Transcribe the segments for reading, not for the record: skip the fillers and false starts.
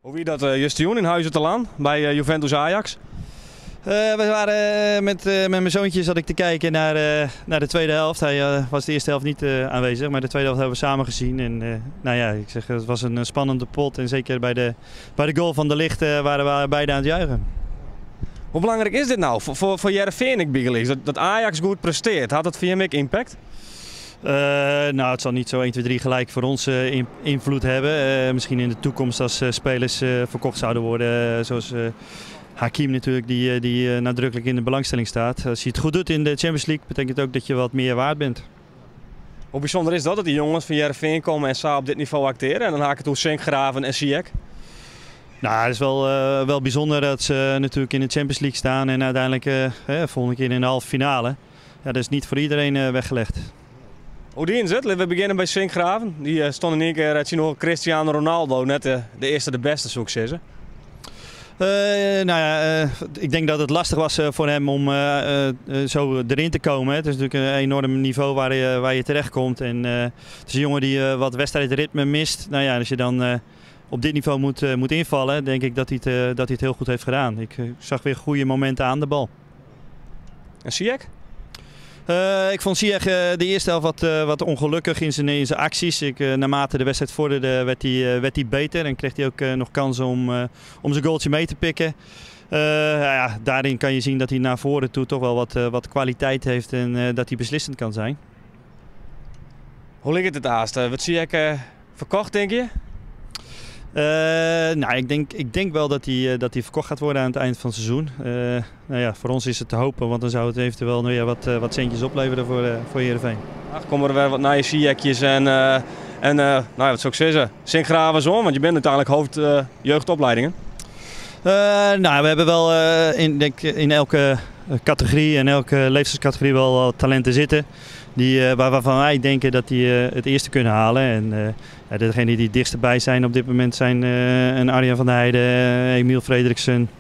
Hoe wie dat justerjûn yn Huize ter Laan by Juventus Ajax? We waren met mijn zoontje zat ik te kijken naar de tweede helft. Hij was de eerste helft niet aanwezig, maar de tweede helft hebben we samen gezien. En nou ja, ik zeg, het was een spannende pot. En zeker bij de goal van De Ligt waren we beide aan het juichen. Hoe belangrijk is dit nou voor Hearrenfean bygelyks? Dat Ajax goed presteert, hat dat foar jim ek impact? Nou, het zal niet zo 1, 2, 3 gelijk voor ons invloed hebben. Misschien in de toekomst als spelers verkocht zouden worden, zoals Hakim natuurlijk, die nadrukkelijk in de belangstelling staat. Als je het goed doet in de Champions League, betekent het ook dat je wat meer waard bent. Hoe bijzonder is dat, dat die jongens van Hearrenfean komen en zo op dit niveau acteren? En dan ha ik it oer Sinkgraven en Ziyech. Nou, het is wel bijzonder dat ze natuurlijk in de Champions League staan en uiteindelijk volgende keer in de halve finale. Ja, dat is niet voor iedereen weggelegd. Hoe dienen ze het? We beginnen bij Sinkgraven. Die stond in één keer, het zien Cristiano Ronaldo, net de eerste de beste zoek ze. Nou ja, ik denk dat het lastig was voor hem om zo erin te komen. Het is natuurlijk een enorm niveau waar je terecht komt. En het is een jongen die wat wedstrijdritme mist. Nou ja, als je dan op dit niveau moet invallen, denk ik dat hij het heel goed heeft gedaan. Ik zag weer goede momenten aan de bal. En Ziyech? Ik vond Ziyech de eerste helft wat ongelukkig in zijn acties. Naarmate de wedstrijd vorderde werd hij beter en kreeg hij ook nog kansen om zijn goaltje mee te pikken. Ja, daarin kan je zien dat hij naar voren toe toch wel wat kwaliteit heeft en dat hij beslissend kan zijn. Hoe ligt it aanst? Wurdt Ziyech ferkocht, denk je? Nou, ik denk wel dat hij verkocht gaat worden aan het eind van het seizoen. Nou ja, voor ons is het te hopen, want dan zou het eventueel nou ja, wat centjes opleveren voor Heerenveen. Ach, komen er weer wat nije Ziyechjes en nou ja, wat zou ik zeggen? Sinkgraven zo, want je bent uiteindelijk hoofd jeugdopleidingen. Nou, we hebben wel denk, in elke categorie en elke leeftijdscategorie wel talenten zitten. Waarvan wij denken dat die het eerste kunnen halen. En ja, degenen die het dichtst bij zijn op dit moment zijn een Arjan van der Heijden, Emil Frederiksen,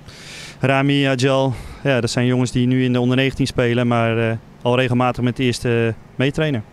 Rami Ajal. Ja, dat zijn jongens die nu in de onder 19 spelen, maar al regelmatig met de eerste meetrainen.